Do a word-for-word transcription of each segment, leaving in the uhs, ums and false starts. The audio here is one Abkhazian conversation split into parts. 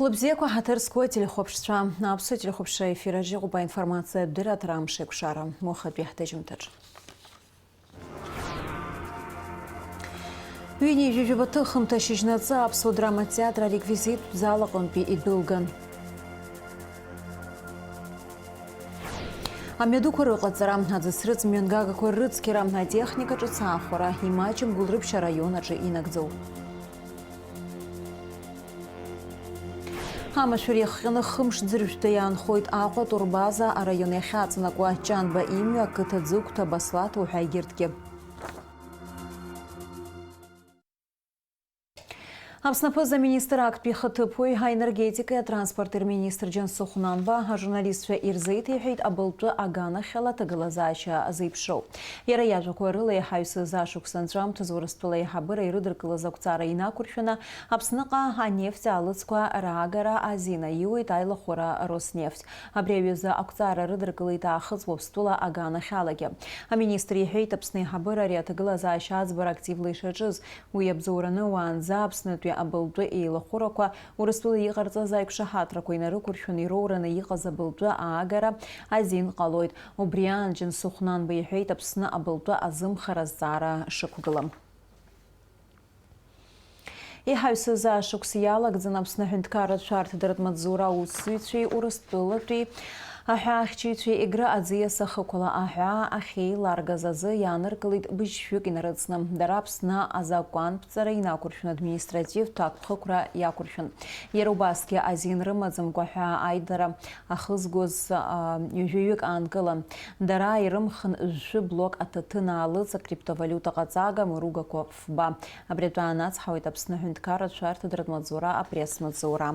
Хәлыбзиақәа, ҳаҭыр зқәу ателехәаԥшцәа, аԥсуа телехәаԥшра ефир аҿы иҟоуп аинформациатә дырраҭара Амш еиқәшара. Уахатәи ҳҭыжьымҭаҿ. Ҩынҩажәижәаба ҭыхымҭа шьыжьнаҵы аԥсуа драматеатр ареквизиттә зал аҟынтәи идәылган. Амҩадуқәа рыҟаҵара, аӡыцрыҵ мҩангагақәа рыцқьара, атехника ҿыц аахәара, имаҷым Гәылрыԥшь араион аҿы инагӡоу. Амашәыр иахҟьаны хымш ӡыржәтәда иаанхоит Аҟәа турбаза араион иахьаҵанакуа, Ҷанба имҩа, ақыҭа Ӡыгәҭа, Баслаҭ уҳәа егьырҭгьы. Аԥсны аԥыза-министр актәи ихаҭыԥуаҩ, аенергетикеи атранспорти рминистр Џьансыхә Нанба ажурналистцәа ирзеиҭеиҳәеит абылтәы аганахьала аҭагылазаашьа зеиԥшроу. Иара иажәақәа рыла, иаҳа ҩсыза шықәса анҵәамҭазы Урыстәыла аиҳабыра ирыдыркылаз ақәҵара инақәыршәаны, Аԥсныҟа анефть аалыҵқәа раагара азин аиуеит аилахәыра Роснефть. Абри аҩыза ақәҵара рыдыркылеит Аахыҵ Уаԥстәыла аганахьалагьы. Аминистр иҳәеит, Аԥсны аиҳабыра ари аҭагылазаашьа аӡбара активла ишаҿыз. Уи иабзоураны уаанӡа Аԥснытәи абылтәы еилахәырақәа Урыстәыла иҟарҵаз аиқәшаҳаҭрақәа инарықәыршәаны ироураны иҟаз абылтәы аагара азин ҟалоит. Убри аан Џьансыхә Нанба иҳәеит Аԥсны абылтәы азымхара азҵаара шықәгылам. Еиҳа ҩсыза шықәс иалагӡан Аԥсны аҳәынҭқарратә шәарҭадаратә маҵзура аусзуҩцәеи Урыстәылатәи аҳәаахьчаҩцәеи Егры аӡиас ахықәала аҳәаа ахьеиларгаз азы иааныркылеит быжьшәҩык инарыҵны. Дара Аԥсны азакәанԥҵара инақәыршәын, административтә ақәхықәра иақәыршәын. Иара убасгьы азин рымаӡамкәа аҳәаа аидара ахызгоз, а, ҩажәаҩык аанкылан. Дара ирымхын жәшәы блок аҭаҭын аалыҵ, акриптовалиута ҟаҵага, мыругақәа фба. Абри атәы аанацҳауеит Аԥсны аҳәынҭқарратә шәарҭадаратә маҵзура апресс-маҵзура.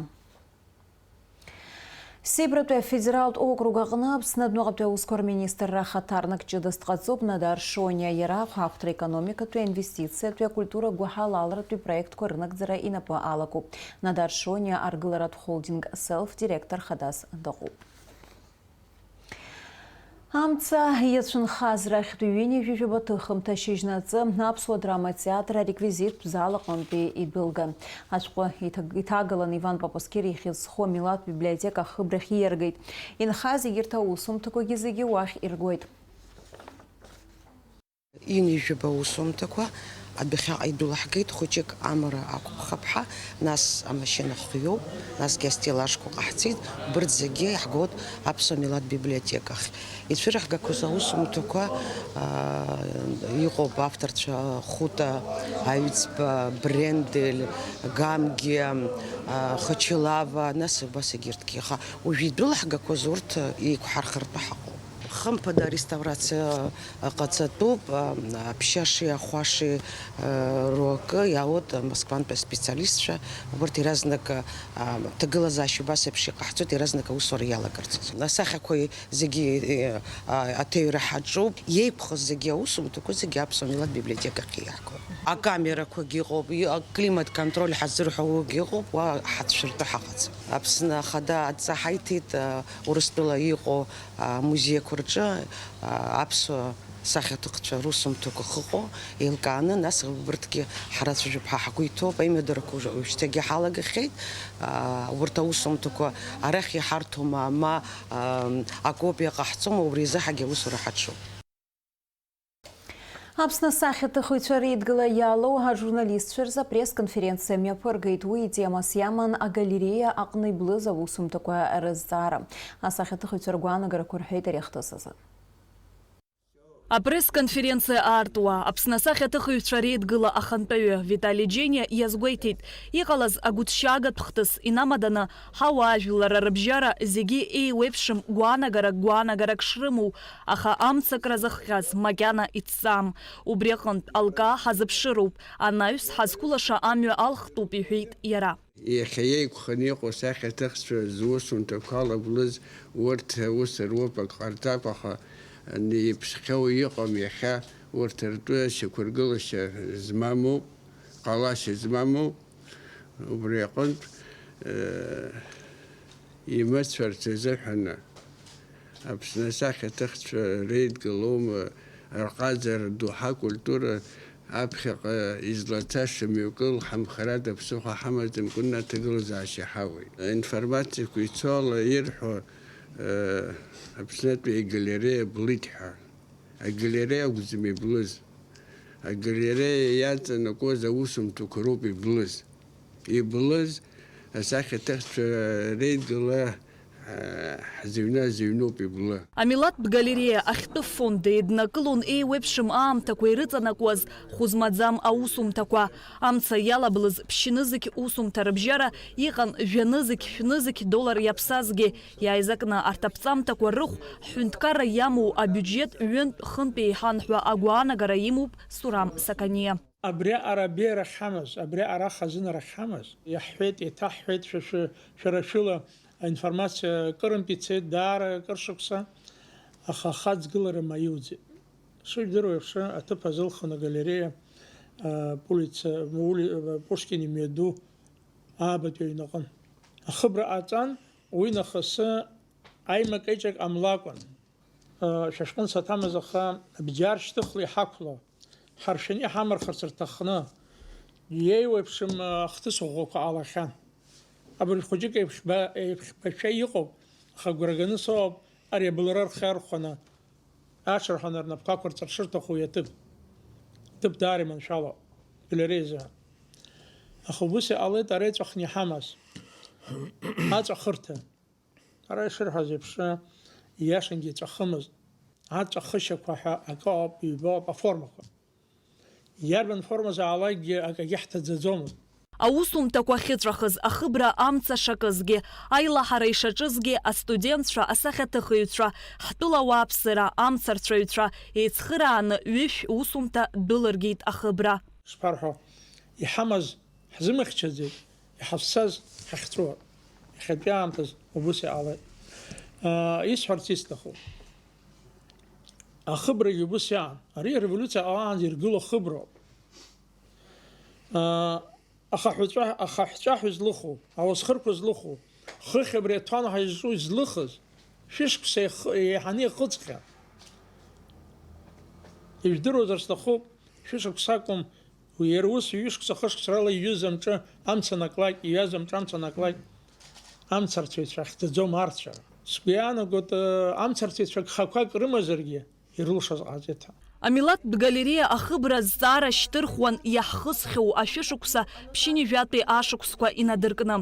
Сибратәи афедералтә округ аҟны Аԥсны адәныҟатәи аусқәа рминистрра ахаҭарнак ҷыдас дҟаҵоуп Надар Шониа. Иара ахәаахәҭра, економикатәи, аинвестициатәи, акультура гәыҳалалратәи проектқәа рынагӡара инапы алакуп. Надар Шониа аргыларатә холдинг Селф директор хадас дыҟоуп. Амца иацәынхаз рахьтә ҩынҩажәижәаба ҭыхымҭа шьыжьнаҵы аԥсуа драматеатр ареквизиттә зал аҟынтәи идәылган. Ашәҟәы иҭаг-, иҭагалан Иван Папускир ихьӡ зху амилаҭтә библиотека ахыбрахь ииаргеит. Инхаз егьырҭ аусумҭақәагьы зегьы уахь иргоит. Ҩынҩажәижәаба аусумҭақәа, адәахьаҟа идәылаҳгеит, хәыҷык амра ақәԥхап ҳәа, нас амашьына хҩоуп, насгьы астеллажқәа ҟаҳҵеит, убырҭ зегьы иаҳгоит аԥсуа милаҭ библиотекахь. Ицәырҳгақәаз аусумҭақәа, аа, иҟоуп авторцәа Хута, Аҩӡба, Брендель, Гамгиа, аа, Хочелава, нас убас егьырҭгьы. Аха уажә идәылаҳгақәаз урҭ еиқәҳархартәы ҳаҟоуп. Хымԥада ареставрациа ҟаҵатәуп, а, аԥшьашеи ахәашеи, а, руакы иаауеит Москвантәи аспециалистцәа, убарҭ иаразнак, а, ҭагылазаашьа убас еиԥш иҟаҳҵоит, иаразнак аусура иалагарц азы. Асахьақәа зегьы, а, аҭыҩра ҳаҿуп, иеиқәхаз зегьы аусумҭақәа зегьы аԥсуа милаҭ библиотекахь иаҳгоит. Акамерақәагьы ыҟоуп, и-, аклимат контроль ҳазырҳәо уигьы ыҟоуп, уа ҳацәшәыртәы ҳаҟаӡам. Аԥсны Ахада адҵа ҳаиҭеит, а, Урыстәыла иҟоу амузеиқәа рҿы, а, аԥсуа сахьаҭыхцәа русумҭақәа ахьыҟоу еилкааны, нас убырҭгьы ҳарацәажәап ҳәа ҳгәы иҭоуп, аимадарақәа уажә-, уажәшьҭагьы ҳалагахьеит. А, урҭ аусумҭақәа арахь иҳарҭома, ма, а, акопиа ҟаҳҵома, убри азы ҳагьы аусура ҳаҿуп. Аԥсны асахьаҭыхыҩцәа реидгыла иалоу ажурналистцәа рзы апресс-конференциа мҩаԥыргеит. Уи итемас иаман агалереиа аҟны иблыз аусумҭақәа рызҵаара. Асахьаҭыхыҩцәа ргәаанагарақәа рҳәеит ари ахҭыс азы. Апресс-конференциа аартуа, Аԥсны асахьаҭыхыҩцәа реидгыла ахантәаҩы Витали Џьениа иазгәеиҭеит, иҟалаз агәыҭшьаагатә хҭыс инамаданы, ҳауаажәлар рыбжьара зегьы еиуеиԥшым гәаанагарак, гәаанагарак шрымоу, аха амцакра зыхҟьаз макьана ицӡам. Убри аҟынтә алкаа ҳазыԥшыроуп, анаҩс ҳазқәылаша амҩа алхтәуп, иҳәеит иара. Иахьа иеиқәханы иҟоу асахьаҭыхцәа зусумҭақәа алаблыз урҭ аус руп, ак ҟарҵап, аха иԥсхьоу иҟам иахьа урҭ ртәы шьақәыргылашьа змамоуп, ҟалашьа змамоуп. Убри аҟынтә, э, имыцәарц азыҳәаны Аԥсны асахьаҭыхцәа реидгылоума рҟазара ду ҳакультура Аԥхьаҟа излацаша мҩакы лҳамхарада ԥсыхәа ҳамаӡамкәа аҭагылазаашьа ҳауеит. Аинформациақәа ицо ала ирҳәо, э, Аԥснытәи агалереиа блит ҳәа. Агалереиа акәӡам иблыз. Агалереиа иаҵанакуаз аусумҭақәа роуп иблыз. Иблыз асахьаҭыхцәа реидгыла, ҳа-, ҳзыҩны азыҩноуп иблы. Амилаҭтә галереиа ахьтәы фонд еиднакылон еиуеиԥшым аамҭақәа ирыҵанакуаз хәы змаӡам аусумҭақәа. Амца иалаблыз ԥшьнызқь усумҭа рыбжьара иҟан жәанызқь, шәнызқь доллар иаԥсазгьы. Иааизакны арҭ аԥҵамҭақәа рыхә ҳҳәынҭқарра иамоу абиуџьет ҩынтә-хынтә еиҳан ҳәа агәаанагара имоуп Сурам Сақаниа. Абри аҟара абеиара ахьҳамаз, абри аҟара ахазынара ахьҳамаз, иаҳҳәеит, еиҭаҳҳәеит, шәа-, шәа-, шәара шәыла аинформациа кырынтә ицеит, даара акыр шықәса, аха ахаҵгылара маиуӡеит. Шыжәдыруа еиԥш, аҭыԥ азылхын агалереиа, а, улица, ули-, Пушкин имҩаду аабатәи аҩнаҟын. Ахыбра ҟаҵан, уи нахысы аимак-еиҿак ҟамлакәан. Шәа шәҟынтә саҭамыз, аха бџьар шьҭыхла иҳақәло, ҳаршәаны иҳамырхырц рҭахны, иеиуеиԥшым ахҭыс ӷәӷәақәа ҟалахьан. Абыржә хәыҷык еиԥшба-, еиԥшбашәа иҟоуп, аха агәра ганы соуп ари абылра рхы иархәаны, аҽырҳәаны рнапқәа ақәырҵар шырҭаху уи аҭыԥ. Ҭыԥ даара иманшәалоуп, галереиазы. Аха убыс иҟалеит ара иҵәахны иҳамаз аҵәахырҭа. Ара ишырҳәаз еиԥш, ииашангьы иҵәахымызт. Аҵәахышьақәа ҳәа акы ыҟоуп, ҩба ыҟоуп аформақәа. Иарбан формазаалакгьы акагьы ҳҭаӡаӡомызт. Аусумҭақәа ахьыҵәахыз, ахыбра амца шакызгьы, аилаҳара ишаҿызгьы, астудентцәа, асахьаҭыхыҩцәа, ҳтәыла ауааԥсыра, амцарцәаҩцәа еицхырааны ҩышә усумҭа дәылыргеит ахыбра. Шԥарҳәо, иҳамаз ҳзымыхьчаӡеит, иҳазцаз ҳахьҵәуар. Иахьатәи аамҭаз убыс иҟалеит. Исҳәарц исҭаху, ахыбрагьы убыс иаан. Ари ареволиуциа ҟалаанӡа иргыло ахыброуп. Ахаҳәҵәа-, ахаҳәҵәаҳәа злыху, ауасхырқәа злыху, хыхь абри аҭәанҳа изҿу излыхыз, шәышықәса еих-, еиҳаны ихыҵхьан. Ижәдыруазар сҭахуп, шәышықәса акәым, уи иара ус ҩышықәса, хышықәса рыла иҩыз амҿы амца наклак, иҩаз амҿы амца наклак, амцарцәаҩцәа ахьӡаӡом арцәа. Сгәы иаанагоит, амцарцәаҩцәа гхақәак рымазаргьы, ирылшаз ҟаҵеит ҳәа. Амилаҭтә галереиа ахыбра азҵаара шьҭырхуан иаҳхысхьоу ашәышықәса ԥшьынҩажәатәи ашықәсқәа инадыркны.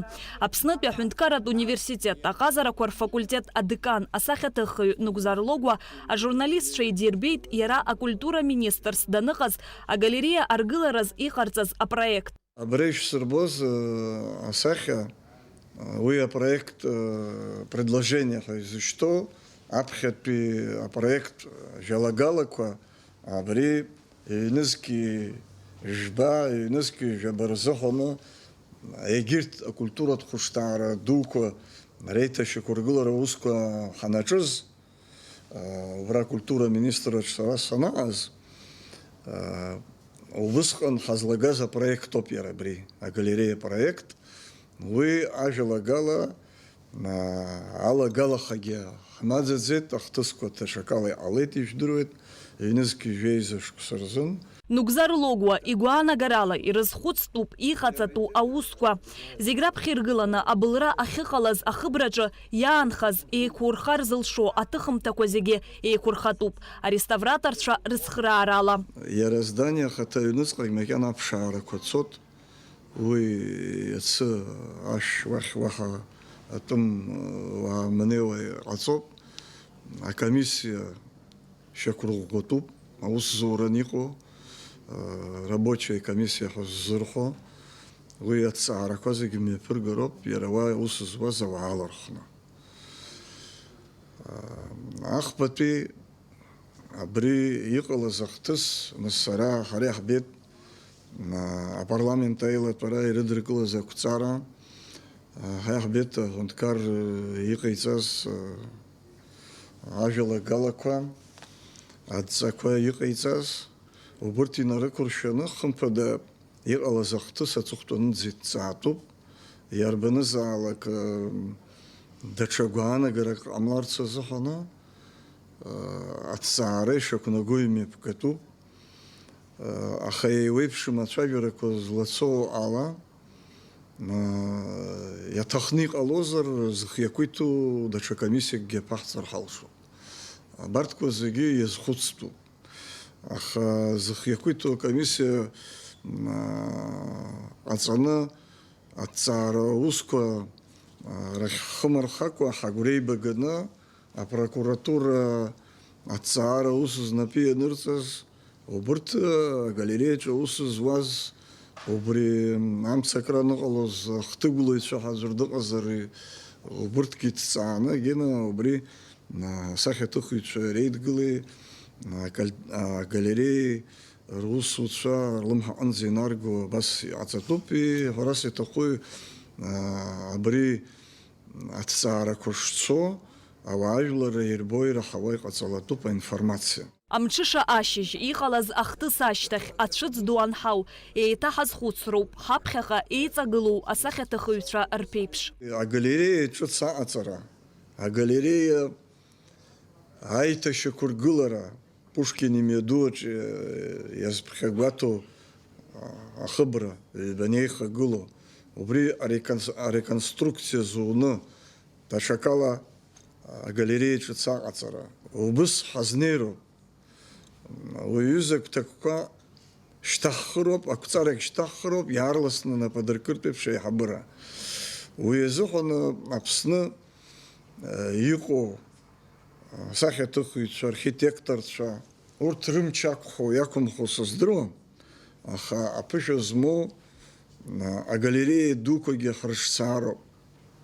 Аԥснытәи аҳәынҭқарратә университет аҟазарақәа рфакультет адекан, асахьаҭыхҩы Нугзар Логәуа ажурналистцәа идирбеит иара акультура министрс даныҟаз агалереиа аргылараз иҟарҵаз апроект. Абра ишәсырбоз, э, асахьа, э, уи апроект, э, предложение ҳәа изышьҭоу, аԥхьатәи апроект, э, жәалагалақәа абри ҩнызқьи жәба, ҩнызқьи жәаба рзыҳәаны егьырҭ акультуратә хәышҭаара дуқәа реиҭашьақәыргылара аусқәа ҳанаҿыз, Убра акультура министраҿ сара санааз, убысҟан ҳазлагаз апроект ауп иара абри, агалереиа проект. Уи ажәалагала, алагалахагьы ҳмаӡаӡеит, ахҭысқәа даҽакала иҟалеит, ижәдыруеит, ҩнызқь жәеиза шықәса рзын. Нугзар Логәуа игәаанагарала ирызхәыцтәуп иҟаҵатәу аусқәа. Зегь раԥхьа иргыланы абылра ахьыҟалаз ахыбраҿы иаанхаз еиқәурхар зылшо аҭыхымҭақәа зегьы еиқәырхатәуп, ареставраторцәа рыцхраарала. Иара аздание ахаҭа аҩныҵҟагь макьана аԥшаарақәа цот, уи иацы ашә уахь уаҳа атәым уаамнеиуа иҟаҵоуп. Акомиссиа шьақәырӷәӷәатәуп, аусзура аниҟоу, э, рабочая комиссиа ҳәа ззырҳәо, уи аҭҵаарақәа зегьы мҩаԥыргароуп, иара уа аус зуаз ауаа лархәны. Э, ахԥатәи абри иҟалаз ахҭыс, нас сара, ҳара иаҳбеит, э, апарламент аилатәара ирыдыркылаз ақәҵара, Ҳаиҳабеит аҳәынҭқар иҟаиҵаз, ажәалагалақәа, адҵақәа иҟаиҵаз, убырҭ инарықәыршәаны, хымԥада, иҟалаз ахҭыс аҵыхәтәанынӡа иҭҵаатәуп. Иарбанызаалак, даҽа гәаанагарак ҟамларц азыҳәаны, аҭҵаара ишақәнаго имҩаԥгатәуп. Аха еиуеиԥшым ацәажәарақәа злацо ала, иаҭахны иҟалозар, зхы иақәиҭу даҽа комиссиакгьы аԥаҳҵар ҳалшоит. Абарҭқәа зегьы иазхәыцтәуп. Аха зхы иақәиҭу акомиссиа ҟаҵаны аҭҵаара аусқәа рахь ҳхы мырхакәа, ҳагәра еибаганы, апрокуратура аҭҵаара аус знапы ианырҵаз, убырҭ агалереиаҿы аус зуаз, убри амцакра аныҟалоз ахҭыгәлаҩцәа ҳәа аӡәыр дыҟазар, убырҭгьы ҭҵааны, Гена, убри асахьаҭыхҩцәа реидгылеи акаль-, агалереи русуцәа рлымҳаҟынӡа инарго абас иҟаҵатәуп, иҳәарас иаҭаху, абри аҭҵаарақәа шцо, ауаажәларра ирбо, ираҳауа иҟаҵалатәуп аинформациа. Амҽыша ашьыжь, иҟалаз ахҭыс ашьҭахь, ацәыӡ ду анҳау, еиҭаҳазхәыцроуп, ҳаԥхьаҟа еиҵагылоу асахьаҭыхыҩцәа рԥеиԥш. Агалереиа ҿыц аҟаҵара, агалереиа аиҭашьақәыргылара, Пушкин имҩаду аҿы иазԥхьагәаҭоу ахыбра, ҩба неихагылоу, убри ареконс-, ареконструкциа зуны, даҽакала агалереиа ҿыц аҟаҵара. Убыс ҳазнеироуп. Уи аҩыза агәҭакқәа шьҭаҳхыроуп, ақәҵарагь шьҭаҳхыроуп, иаарласны нап адыркыртә еиԥш аиҳабыра. Уи азыҳәан Аԥсны, э, иҟоу, э, асахьаҭыхҩцәа, архитекторцәа, урҭ рымч ақәхо, иақәымхо сыздыруам, аха аԥышәа змоу, э, агалереиа дуқәагьы ҳрыҿцаароуп.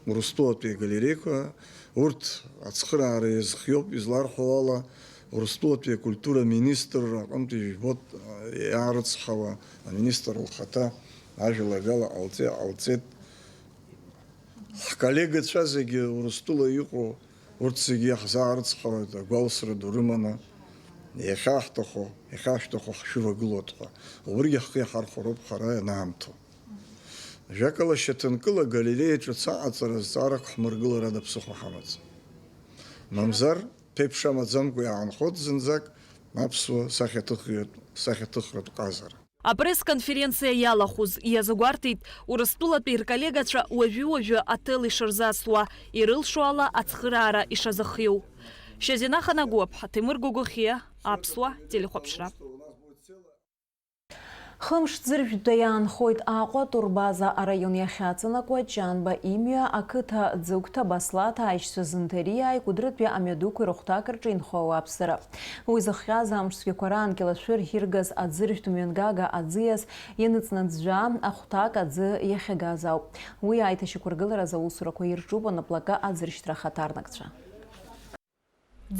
Урыстәылатәи агалереиқәа, урҭ ацхыраара иазхиоуп, изларҳәо ала, Урыстәылатәи акультура министрра аҟынтәи ижәбоит, иаарыцҳауа аминистр лхаҭа ажәалагала ҟалҵе-, ҟалҵеит. Ҳколлегацәа зегьы Урыстәыла иҟоу, урҭ зегьы иаҳзаарыцҳауеит, агәалсра ду рыманы, иахьаҳҭаху, иахьашәҭаху ҳшәывагылоит ҳәа. Убригьы ҳхы иаҳархәароуп ҳара ианаамҭоу. Жәакала, шьаҭанкыла агалереиа ҿыц аҟаҵара азҵаарақәа ҳмыргылар ада ԥсыхәа ҳамаӡам. Мамзар, ԥеиԥш амаӡамкәа иаанхоит зынӡак аԥсуа сахьаҭыхҩы-, сахьаҭыхратә ҟазара. Апресс-конференциа иалахәыз иазгәарҭеит Урыстәылатәи рколлегацәа уажәы-уажәы аҭел ишырзасуа, ирылшо ала ацхыраара ишазыхиоу. Шьазина Ханагәыаԥҳа, Ҭемыр Гогохиа, Аԥсуа телехәаԥшра. Хымш ӡыржәтәда иаанхоит Аҟәа атурбаза араион иахьаҵанакуа Ҷанба имҩа, ақыҭа Ӡыгәҭа, Баслаҭ аишьцәа Зынҭариааи Кәыдрытәи амҩадуқәеи рыхәҭак рҿы инхо ауааԥсыра. Уи зыхҟьаз амш цәгьақәа раан Кьалашәыр иргаз аӡыржәтә мҩангага аӡиас ианыҵнаӡәӡәаа ахәҭак аӡы иахьагаз ауп. Уи аиҭашьақәыргылараз аусурақәа ирҿуп анаплакы аӡыршьҭра ахаҭарнакцәа.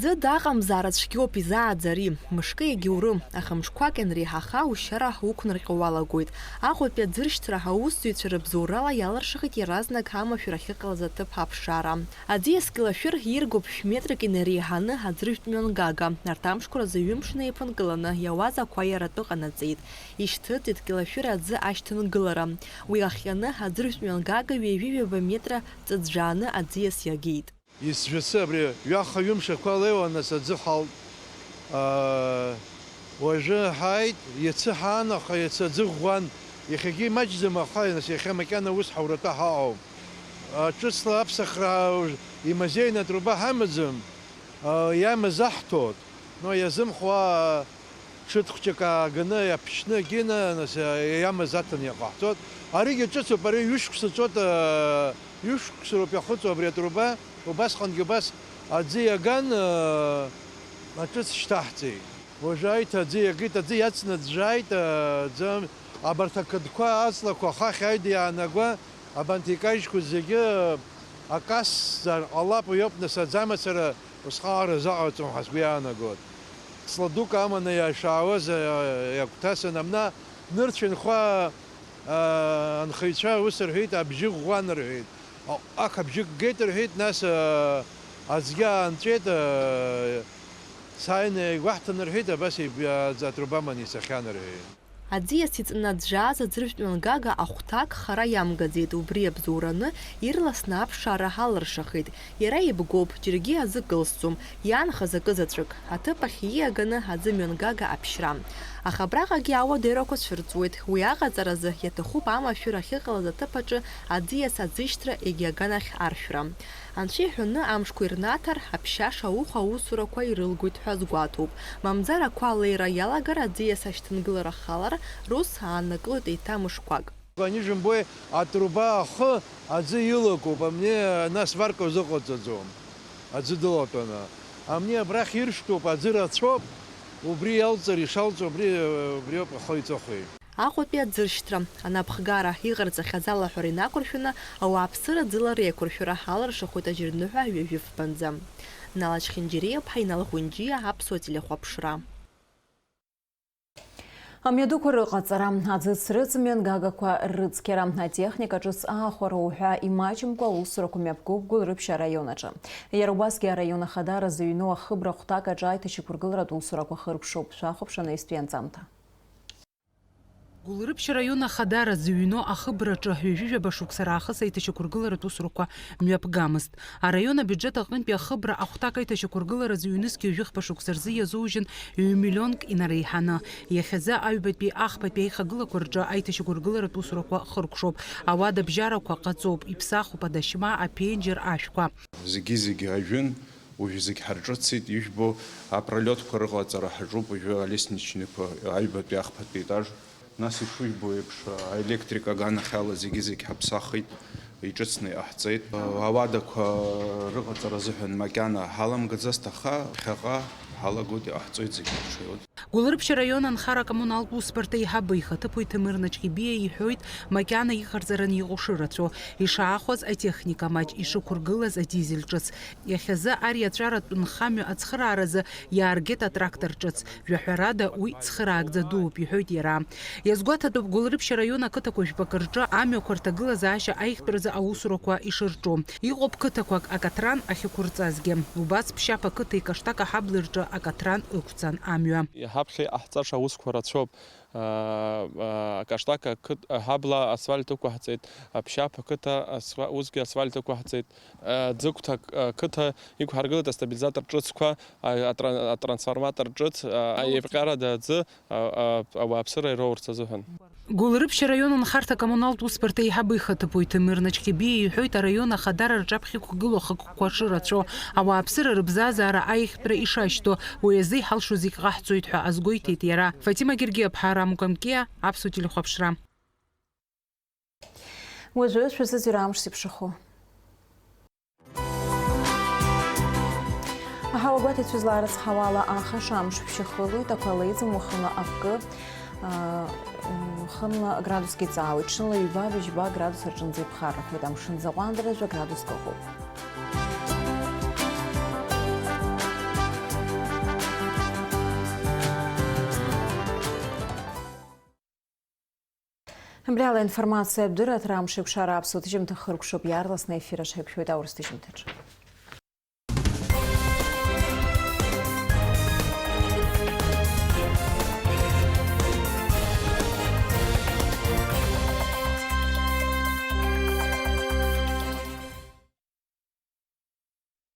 Ӡы даҟамзаара цәгьоуп, изааӡари, мышкы егьаурым, аха мшқәак ианреиҳаха, ушьара уқәнарҟьо уалагоит. Аҟәатәи аӡыршьҭра аусзуҩцәа рыбзоурала иалыршахеит иаразнак амашәыр ахьыҟалаз аҭыԥ аԥшаара. Аӡиас Кьалашәыр иргоуп шә-метрак инареиҳаны аӡыржәтә мҩангага. Арҭ амшқәа рзы ҩымш неиԥынкыланы иауаз ақәа иаратәы ҟанаҵеит. Ишьҭыҵит Кьалашәыр аӡы ашьҭынгылара. Уи ахҟьаны аӡыржәтә мҩангага ҩажәи ҩаба метра ҵыӡәӡәааны аӡиас иагеит. Исжәацы абри ҩаха ҩымш ақәа леиуан, нас аӡы ҳалт. Аа, уажәы ҳааит, иацы ҳаан, аха иацы аӡы ӷәӷәан. Иахьагьы имаҷӡам, аха, нас, иахьа макьана ус ҳауратәы ҳаҟоуп. Ҿыцла аԥсахра имазеины атруба ҳамаӡам, аа, иамаз аҳҭоит. Но иазымхуа ҽыҭ хәҷык ааганы, иаԥшьны, Гена, нас, иамаз аҭаны иҟаҳҵоит. Аригьы ҿыцуп, ари ҩышықәса ҵуеит, ҩышықәса роуп иахыҵуа абри атруба. Убасҟангьы убас аӡы иаган, аҿыц шьҭаҳҵеит. Уажәы аиҭа аӡы иагеит, аӡы иацнаӡәӡәааит, аӡы, абарҭ ақыдқәа, аҵлақәа ахахь ааит иаанагоа, абанҭ икажьқәа зегьы акасзар ҟалап, уи ауп, нас, аӡы амацара усҟаара заҟаҵом ҳәа сгәы иаанагоит. Ҵла дук аманы иашаауаз, а, иагәҭасын, амна нырцә инхо, а, анхаҩцәа ус рҳәеит, абжьы ӷәӷәан рҳәеит. Аҟәақ абжьы геит рҳәеит, нас, а, аӡгьы аанҵәеит, а, сааины игәаҳҭан рҳәеит, абас иб-, а, атруба аманы ицахьан рҳәеит. Аӡиас иҵнаӡәӡәааз аӡыржәтә мҩангага ахәҭак хара иамгаӡеит, убри абзоураны ирласны аԥшаара алыршахеит. Иара ибгоуп, џьаргьы аӡы кылсӡом, иаанхаз акы заҵәык, аҭыԥ ахь ииаганы аӡы мҩангага аԥшьра. Аха абраҟагьы ауадаҩрақәа цәырҵуеит. Уи аҟаҵаразы иаҭахуп амашәыр ахьыҟалаз аҭыԥ аҿы аӡиас аӡышьҭра егьи аганахь аршәра. Анцәа иҳәаны амшқәа ирнаҭар, аԥшьаша ауха аусурақәа ирылгоит ҳәа азгәаҭоуп. Мамзар ақәа алеира иалагар, аӡиас ашьҭынгылара халар рус ааннакылоит еиҭа мышқәак. Они же, мбои, атруба ахы аӡы илагоуп, амни ана сварка узыҟаҵаӡом, аӡы дылатәаны. Амни абрахь иршьҭоуп, аӡы рацәоуп, убри иалҵыр ишалҵуа, убри, убриоуп ахы иҵыхәеи. Аҟәатәи аӡыршьҭра, анапхгара, иҟарҵахьаз алаҳәара инақәыршәаны, ауааԥсыра ӡыла реиқәыршәара аларшахоит ажьырныҳәа ҩажәи фбанӡа. Нала Чхинџьириаԥҳа, Инал Ӷәынџьиа, Аԥсуа телехәаԥшра. Амҩадуқәа рыҟаҵара, аӡыцрыҵ мҩангагақәа рыцқьара, атехника ҿыц аахәара уҳәа имаҷымкәа аусурақәа мҩаԥгоуп Гәылрыԥшь араион аҿы. Иара убасгьы араион ахадара зыҩноу ахыбра хәҭак аҿы аиҭашьақәыргыларатә усурақәа хыркәшоуп, шәахәаԥш анаҩстәи анҵамҭа. Гәылрыԥшь араион ахадара зыҩноу ахыбраҿы ҩажәижәаба шықәса раахыс аиҭашьақәыргыларатә усурақәа мҩаԥгамызт. Араион абиуџьет аҟынтәи ахыбра ахәҭак аиҭашьақәыргыларазы ҩнызқь ҩажәихԥа шықәса рзы иазужьын ҩ-миллионк инареиҳаны. Иахьазы аҩбатәи ахԥатәи аихагылақәа рҿы аиҭашьақәыргыларатә усурақәа хыркәшоуп. Ауадабжьарақәа ҟаҵоуп, иԥсахуп адашьма, аԥенџьыр, ашәқәа. Зегьы-зегьы ажәын, уажәы зегь ҳарҿыцит, ижәбо, апролиотқәа рыҟаҵара ҳаҿуп уажәы, алестничныйқәа, аҩбатәи ахԥатәи етаж. Нас ишыжәбо еиԥш, аелектрик аганахьала зегьы-зегь ҳаԥсахит, иҿыцны иҟаҳҵеит. Ауадақәа рыҟаҵара азыҳәан макьана ҳаламгаӡацт, аха ԥхьаҟа ҳалагоит, иҟаҳҵоит зегьы рҽеилоит. Гәылрыԥшь араион анхара акоммуналтә усбарҭа аиҳабы ихаҭыԥуаҩ Ҭемыр Наҷҟьебиа иҳәоит, макьана иҟарҵараны иҟоу шырацәоу, ишаахәаз атехника маҷ, ишықәыргылаз адизель ҿыц. Иахьазы ари аҵәаратә нхамҩа ацхырааразы иааргеит атрактор ҿыц. Жәаҳәарада, уи цхыраагӡа дууп, иҳәоит иара. Иазгәаҭатәуп Гәылрыԥшь араион ақыҭақәа жәпакы рҿы амҩақәа рҭагылазаашьа аиӷьтәразы аусурақәа ишырҿу. Иҟоуп қыҭақәак акаҭран ахьықәырҵазгьы. Убас Ԥшьаԥ ақыҭеи Каштак аҳабла рҿы акаҭран ықәҵан амҩа. Иҳаԥхьа иҟаҳҵаша аусқәа рацәоуп. Аа, аа, Каштак ақыҭ-, аҳабла асфальт ықәаҳҵеит, Аԥшьаԥ ақыҭа асфа-, усгьы асфальт ықәаҳҵеит. Ӡыгәҭа ақыҭа иқәҳаргылеит астабилизатор ҿыцқәа, а, атра-, атрансформатор ҿыц, а, аиԥҟьарада аӡы, а, а, ауааԥсыра ироурц азыҳәан. Гәылрыԥшь араион анхарҭа акоммуналтә усбарҭа аиҳабы ихаҭыԥуаҩ Ҭемыр Наҷҟьебиа иҳәоит, араион ахадара рҿаԥхьа иқәгылоу ахықәкқәа шырацәоу, ауааԥсыра рыбзазара аиӷьтәра ишашьҭоу, уи азы иҳалшо зегь ҟаҳҵоит ҳәа азгәеиҭеит иара. Фатима Гергиаԥҳа, Рамука Мкиа, Аԥсуа телехәаԥшра. Уажәы шәазыӡырҩ амш зеиԥшрахо. Аҳауагәаҭаҩцәа злаарыцҳауала, ахаша амш ԥшьахылоит, ақәа леиӡом, уахынла акы, аа, уахынла градуск иҵаауеит, ҽынла ҩба-ҩажәба градус рҿынӡа иԥхаррахоит, амшын аӡы аҟәандара жәа градуск ыҟоуп. Абри ала аинформациатә дырраҭара амш еиқәшара аԥсуа ҭыжьымҭа хыркәшоуп, иаарласны аефир аҿы ҳаиқәшәоит аурыс ҭыжьымҭаҿы.